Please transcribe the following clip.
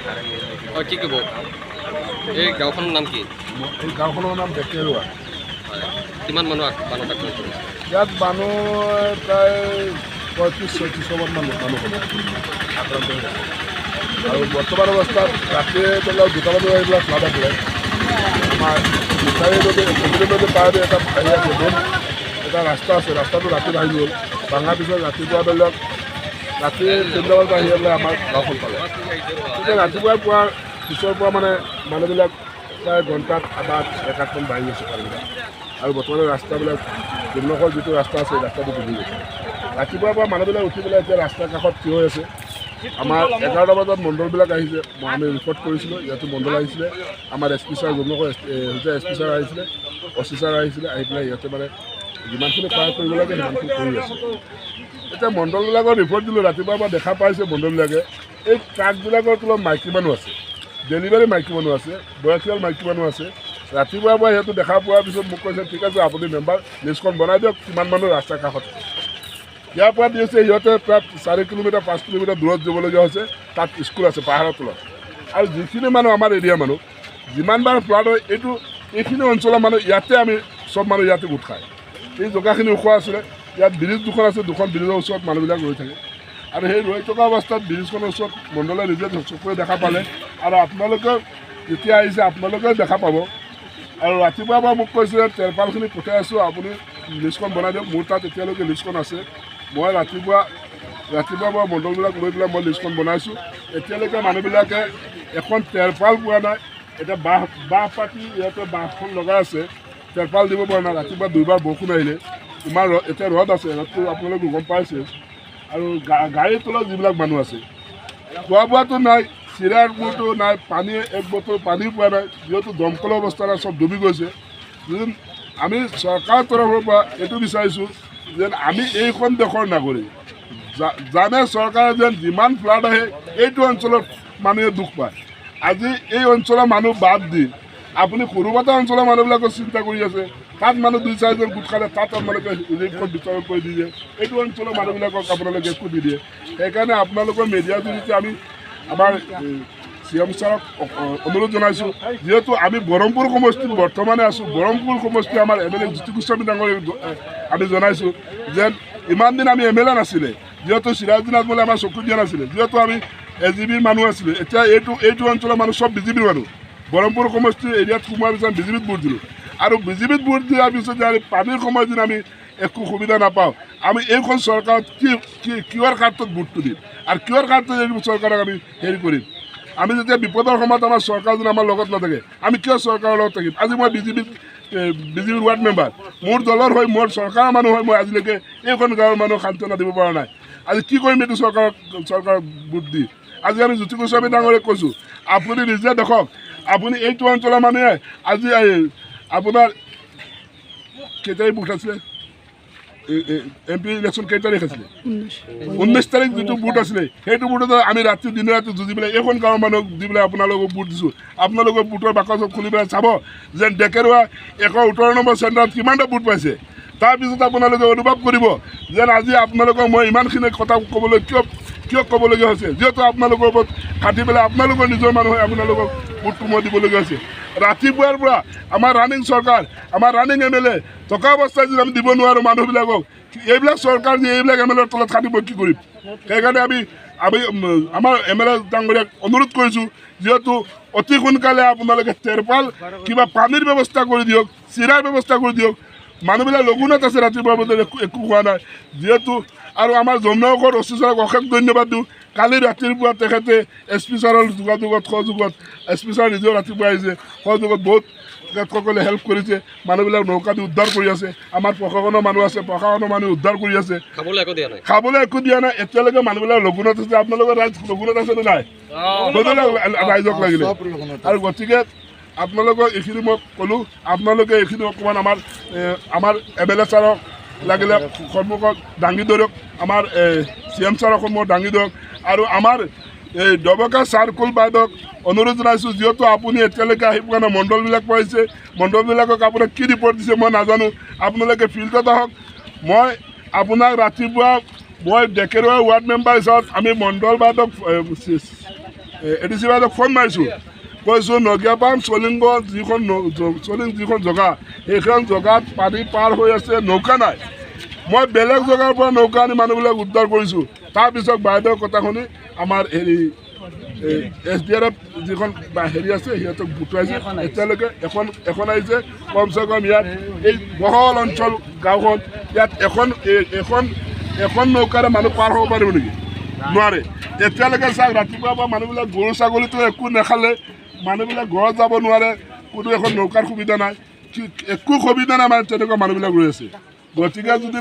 হয়, কি ক'ব, এই গাঁওখনৰ নাম কি? এই গাঁওখনৰ নাম ডেকেৰুৱা। হয়, কিমান মানুহ বানত আক্ৰান্ত হৈছে? ইয়াত মানুহ প্ৰায় 35-36মান মানুহ আক্ৰান্ত হৈছে। আৰু বৰ্তমান অৱস্থাত ৰাতি ধৰি লওক 2টা বজাত এইবিলাক ফ্লাড আছিলে। আমাৰ বিচাৰি কপিলী নদী পাৰ এটা হেৰি আছে, মেইন এটা ৰাস্তা আছে, ৰাস্তাটো ৰাতি ভাঙি গ'ল। ভাঙাৰ পিছত ৰাতিপুৱা ধৰি লওক ৰাতি 3টা বজাত আহি পেলাই আমাৰ গাঁওখন পালে। তেতিয়া ৰাতিপুৱাই পোৱাৰ পিছৰ পৰা মানে মানুহবিলাক প্ৰায় ঘণ্টাত আধা এক আঠমান বাঢ়ি গৈছে পানীবিলাক। আৰু বৰ্তমানে ৰাস্তাবিলাক নিম্নখৰ যিটো ৰাস্তা আছে, ৰাস্তাটো ডুবি গৈছে। ৰাতিপুৱাৰ পৰা মানুহবিলাক উঠি পেলাই এতিয়া ৰাস্তাৰ কাষত থিয় হৈ আছে। আমাৰ 11টা বজাত মণ্ডলবিলাক আহিছে, আমি ৰিপৰ্ট কৰিছিলোঁ, ইয়াতো মণ্ডল আহিছিলে। আমাৰ এছ পি ছাৰ, যমুনাখৰ এছ পি ছাৰ আহিছিলে, অ' চি ছাৰ আহিছিলে। আহি পেলাই ইহঁতে মানে যিমানখিনি সহায় কৰিব লাগে সিমানখিনি কৰি আছে। এতিয়া মণ্ডলবিলাকৰ ৰিপৰ্ট দিলোঁ, ৰাতিপুৱাৰ পৰা দেখা পাইছে মণ্ডলবিলাকে। এই ট্ৰাকবিলাকৰ তলত মাইকী মানুহ আছে, ডেলিভাৰী মাইকী মানুহ আছে, বয়সীয়াল মাইকী মানুহ আছে। ৰাতিপুৱাৰ পৰা সিহঁতে দেখা পোৱাৰ পিছত মোক কৈছে, ঠিক আছে আপুনি মেম্বাৰ লিষ্টখন বনাই দিয়ক, কিমান মানুহ ৰাস্তাৰ কাষত আছে। ইয়াৰ পৰা দিছে সিহঁতে প্ৰায় 4 কিলোমিটাৰ 5 কিলোমিটাৰ দূৰত যাবলগীয়া হৈছে। তাত স্কুল আছে পাহাৰৰ তলত। আৰু যিখিনি মানুহ আমাৰ এৰিয়া মানুহ, যিমানবাৰ ফ্লাড হয় এইখিনি অঞ্চলৰ মানুহ ইয়াতে আমি চব মানুহ ইয়াতে গোট খায়। এই জেগাখিনি ওখ আছিলে, ইয়াত ব্ৰিজ দুখন আছে, দুখন ব্ৰিজৰ ওচৰত মানুহবিলাক ৰৈ থাকে। আৰু সেই ৰৈ থকা অৱস্থাত ব্ৰিজখনৰ ওচৰত মণ্ডলে নিজে চকুৰে দেখা পালে। আৰু আপোনালোকে যেতিয়া আহিছে আপোনালোকেও দেখা পাব। আৰু ৰাতিপুৱাৰ পৰা মোক কৈছিলে তেৰপালখিনি পঠিয়াই আছোঁ, আপুনি লিষ্টখন বনাই দিয়ক। মোৰ তাত এতিয়ালৈকে লিষ্টখন আছে। মই ৰাতিপুৱাৰ পৰা মণ্ডলবিলাক লৈ পেলাই মই লিষ্টখন বনাইছোঁ। এতিয়ালৈকে মানুহবিলাকে এখন তেৰপাল পোৱা নাই। এতিয়া বাঁহ পাতি ইয়াতে বাঁহখন লগাই আছে, তেৰপাল দিব পৰা নাই। ৰাতিপুৱা দুবাৰ বৰষুণ আহিলে, ইমান এতিয়া ৰ'দ আছে, ৰ'দটো আপোনালোকে গম পাইছে। আৰু গাড়ীৰ তলত যিবিলাক মানুহ আছে, খোৱা বোৱাটো নাই, চিৰাৰ গুৰটো নাই, পানী এক বটল পানীও পোৱা নাই। যিহেতু দমকলৰ অৱস্থা নাই, চব ডুবি গৈছে। আমি চৰকাৰৰ তৰফৰ পৰা এইটো বিচাৰিছোঁ যেন আমি এইখন দেশৰ নাগৰিক, জানে চৰকাৰে যেন যিমান ফ্লাড আহে এইটো অঞ্চলত মানুহে দুখ পায়। আজি এই অঞ্চলৰ মানুহ বাদ দি আপুনি সৰুবাটা অঞ্চলৰ মানুহবিলাকৰ চিন্তা কৰি আছে। তাত মানুহ 2-4জন গোট খালে তাত আপোনালোকে ৰিলিফখন বিতৰণ কৰি দি দিয়ে, এইটো অঞ্চলৰ মানুহবিলাকক আপোনালোকে একো নিদিয়ে। সেইকাৰণে আপোনালোকৰ মিডিয়াৰ জৰিয়তে আমি আমাৰ চি এম ছাৰক অনুৰোধ জনাইছোঁ। যিহেতু আমি বৰমপুৰ সমষ্টিত বৰ্তমানে আছোঁ, বৰমপুৰ সমষ্টি আমাৰ এম এল এ জ্যোতি গোস্বামী ডাঙৰীয়া আমি জনাইছোঁ যেন ইমান দিন আমি এম এল এ নাছিলে, যিহেতু চিৰাজুদ্দিন আজমলে আমাৰ চকু দিয়া নাছিলে, যিহেতু আমি এ জি বিৰ মানুহ আছিলোঁ। এতিয়া এইটো অঞ্চলৰ মানুহ চব বিজেপিৰ মানুহ। বৰমপুৰ সমষ্টিৰ এৰিয়াত সোমোৱাৰ পিছত আমি বিজেপিত ভোট দিলোঁ। আৰু বিজেপিত ভোট দিয়াৰ পিছত যে আমি পানীৰ সময়ত যেন আমি একো সুবিধা নাপাওঁ, আমি এইখন চৰকাৰত কি কি কিহৰ কাৰ্ডত ভোটটো দিম আৰু কিহৰ কাৰ্ডত এই চৰকাৰক আমি হেৰি কৰিম? আমি যেতিয়া বিপদৰ সময়ত আমাৰ চৰকাৰ যদি আমাৰ লগত নাথাকে, আমি কিয় চৰকাৰৰ লগত থাকিম? আজি মই বিজেপিৰ ৱাৰ্ড মেম্বাৰ, মোৰ দলৰ হৈ, মোৰ চৰকাৰৰ মানুহ হৈ মই আজিলৈকে এইখন গাঁৱৰ মানুহক সান্তনা দিব পৰা নাই। আজি কি কৰিম এইটো চৰকাৰক ভোট দি? আজি আমি জ্যোতি গোস্বামী ডাঙৰীয়াক কৈছোঁ, আপুনি নিজে দেখক, আপুনি এইটো অঞ্চলৰ মানুহে আজি আপোনাৰ কেই তাৰিখ ভোট আছিলে? এম পি ইলেকশ্যন কেই তাৰিখ আছিলে? 19 তাৰিখ যিটো ভোট আছিলে, সেইটো ভোটত আমি ৰাতি দিনে ৰাতি যুঁজি পেলাই এইখন গাঁৱৰ মানুহক দি পেলাই আপোনালোকক ভোট দিছোঁ। আপোনালোকৰ ভোটৰ বাকচ খুলি পেলাই চাব যেন ডেকেৰুৱা 118 নম্বৰ চেণ্টাৰত কিমানটা ভোট পাইছে। তাৰপিছত আপোনালোকে অনুভৱ কৰিব যেন আজি আপোনালোকক মই ইমানখিনি কথা ক'বলৈ কিয় ক'বলগীয়া হৈছে, যিহেতু আপোনালোকৰ ওপৰত খাটি পেলাই আপোনালোকৰ নিজৰ মানুহে আপোনালোকক ভোটটো মই দিবলগীয়া হৈছে। ৰাতিপুৱাৰ পৰা আমাৰ ৰানিং চৰকাৰ, আমাৰ ৰানিং এম এল এ থকা অৱস্থাত যদি আমি দিব নোৱাৰোঁ মানুহবিলাকক, এইবিলাক চৰকাৰ যে এইবিলাক এম এল এৰ তলত খাটিব কি কৰিম? সেইকাৰণে আমি আমি আমাৰ এম এল এ ডাঙৰীয়াক অনুৰোধ কৰিছোঁ, যিহেতু অতি সোনকালে আপোনালোকে তেৰপাল কিবা পানীৰ ব্যৱস্থা কৰি দিয়ক, চিৰাৰ ব্যৱস্থা কৰি দিয়ক। মানুহবিলাক লগুণত আছে, ৰাতিপুৱা বজাত একো হোৱা নাই যিহেতু। আৰু আমাৰ যমুনাকৰ অ' চি ছাৰক অশেষ ধন্যবাদ দিওঁ। কালি ৰাতিপুৱা তেখেতে এছ পি ছাৰৰ যোগাযোগত সহযোগত, এছ পি ছাৰ নিজেও ৰাতিপুৱা আহিছে, সহযোগত বহুত তেখেতসকলে হেল্প কৰিছে। মানুহবিলাক নৌকা দি উদ্ধাৰ কৰি আছে। আমাৰ প্ৰশাসনৰ মানুহ আছে, প্ৰশাসনৰ মানুহ উদ্ধাৰ কৰি আছে। খাবলৈ একো দিয়া নাই, খাবলৈ একো দিয়া নাই। এতিয়ালৈকে মানুহবিলাক লগুণত আছে। আপোনালোকৰ ৰাইজ লগুণত আছে নে নাই? ৰাইজক লাগিলে। আৰু গতিকে আপোনালোকক এইখিনি মই ক'লোঁ, আপোনালোকে এইখিনি অকণমান আমাৰ এম এল এ ছাৰক লাগিলে সন্মুখত দাঙি ধৰক, আমাৰ চি এম ছাৰক সন্মুখত দাঙি ধৰক। আৰু আমাৰ এই ডবকা চাৰ্কুল বাইদেউক অনুৰোধ জনাইছোঁ, যিহেতু আপুনি এতিয়ালৈকে আহি পোৱা নাই, মণ্ডলবিলাক পাইছে, মণ্ডলবিলাকক আপোনাক কি ৰিপৰ্ট দিছে মই নাজানো। আপোনালোকে ফিল্ডত আহক। মই আপোনাক ৰাতিপুৱা মই ডেকেৰুৱা ৱাৰ্ড মেম্বাৰ হিচাপত আমি মণ্ডল বাইদেউক এ ডি চি বাইদেউক ফোন মাৰিছোঁ, কৈছোঁ নগিয়াপাম চলিংগ যিখন চলিং যিখন জেগা, সেইখন জেগাত পানী পাৰ হৈ আছে, নৌকা নাই। মই বেলেগ জেগাৰ পৰা নৌকা আনি মানুহবিলাক উদ্ধাৰ কৰিছোঁ। তাৰপিছত বাইদেউৰ কথা শুনি আমাৰ হেৰি এছডিআৰএফ যিখন বা হেৰি আছে, সিহঁতক গোটাইছে। এতিয়ালৈকে এখন এখন আহিছে। কমচে কম ইয়াত এই বহল অঞ্চল গাঁওখন, ইয়াত এখন এখন নৌকাৰে মানুহ পাৰ হ'ব পাৰিব নেকি? নোৱাৰে। এতিয়ালৈকে চাওক, ৰাতিপুৱাৰ পৰা মানুহবিলাক গৰু ছাগলীটো একো নাখালে, মানুহবিলাক ঘৰত যাব নোৱাৰে। কোনো এখন নৌকাৰ সুবিধা নাই, কি একো সুবিধা নাই। মানে তেনেকুৱা মানুহবিলাক ৰৈ আছে। গতিকে যদি